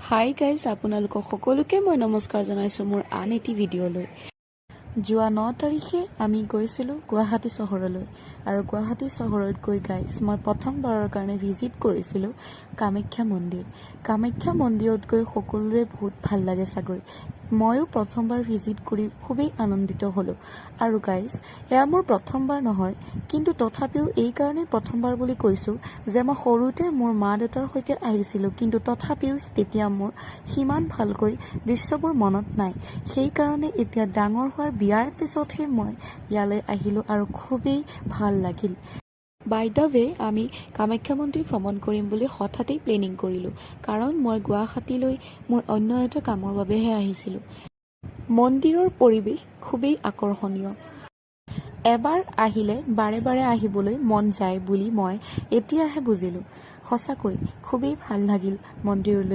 Hi guys, আপোনালোকক সকলোকে মই নমস্কাৰ জনাইছোঁ মোৰ আন এটি ভিডিঅ'লৈ। যোৱা 9 তাৰিখে আমি গৈছিলোঁ গুৱাহাটী চহৰলৈ আৰু গুৱাহাটী চহৰত গৈ গাইজ, মই প্ৰথমবাৰৰ কাৰণে ভিজিট কৰিছিলোঁ কামাখ্যা মন্দিৰ। কামাখ্যা মন্দিৰত গৈ সকলোৰে বহুত ভাল লাগে চাগৈ। ময়ো প্ৰথমবাৰ ভিজিট কৰি খুবেই আনন্দিত হ'লোঁ। আৰু গাইজ, এয়া মোৰ প্ৰথমবাৰ নহয়, কিন্তু তথাপিও এইকাৰণেই প্ৰথমবাৰ বুলি কৈছোঁ যে মই সৰুতে মোৰ মা দেউতাৰ সৈতে আহিছিলোঁ, কিন্তু তথাপিও তেতিয়া মোৰ সিমান ভালকৈ দৃশ্যবোৰ মনত নাই। সেইকাৰণে এতিয়া ডাঙৰ হোৱাৰ বিয়াৰ পিছতহে মই ইয়ালৈ আহিলোঁ আৰু খুবেই ভাল লাগিল। বাই the ৱে, আমি কামাখ্যা মন্দিৰ ভ্ৰমণ কৰিম বুলি হঠাতেই প্লেনিং কৰিলোঁ, কাৰণ মই গুৱাহাটীলৈ মোৰ অন্য এটা কামৰ বাবেহে আহিছিলোঁ। মন্দিৰৰ পৰিৱেশ খুবেই আকৰ্ষণীয়। এবাৰ আহিলে বাৰে বাৰে আহিবলৈ মন যায় বুলি মই এতিয়াহে বুজিলোঁ। সঁচাকৈ খুবেই ভাল লাগিল মন্দিৰলৈ।